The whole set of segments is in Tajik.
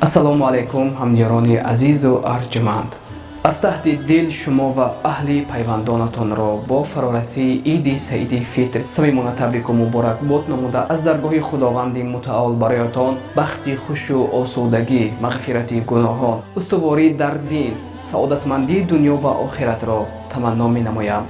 Ассалому алайкум, ҳамёрони азизу арҷуманд. Аз таҳти дил шумо ва аҳли пайвандонатонро бо фарорасии Иди Саиди Фитр самимона табрику муборакбод намуда, аз даргоҳи Худованди Мутаол бароятон бахти хушу осудагӣ, мағфирати гуноҳон, устуворӣ дар дин, саодатмандии дунё ва охиратро таманно менамоям.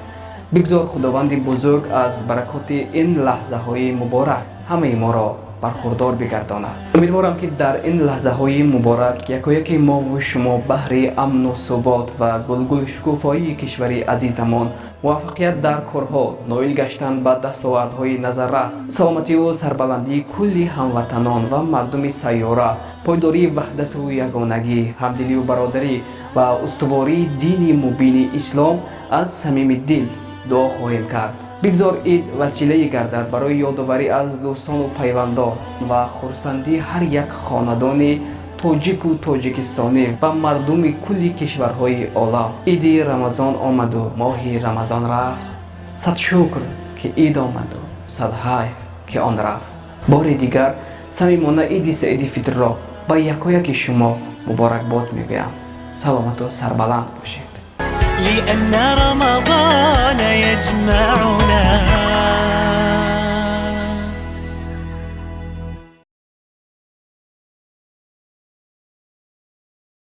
Бигзор Худованди бузург аз баракоти ин лаҳзаҳои муборак ҳамаи моро бархурдор бигардонад. Умедворам, ки дар ин лаҳзаҳои муборак якояки мову шумо баҳри амну субот ва гулгулшукуфоии кишвари азизамон, муваффақият дар корҳо, ноил гаштан ба дастовардҳои назаррас, саломативу сарбаландии кулли ҳамватанон ва мардуми сайёра, пойдории ваҳдату ягонагӣ, ҳамдилию бародарӣ ва устувории дини мубини ислом аз самими дил дуо хоҳем кард. Бигзор ид василае гардад барои ёдоварӣ аз дӯстону пайвандон ва хурсандии ҳар як хонадони тоҷику тоҷикистонӣ ва мардуми кулли кишварҳои олам. Иди Рамазон омаду моҳи Рамазон рафт, сад шукр, ки ид омаду сад ҳайф, ки он рафт. Бори дигар самимона Иди Саиди Фитрро ба якояки шумо муборакбод мегӯям. Саломату сарбаланд бошед. لأن رمضان يجمعنا.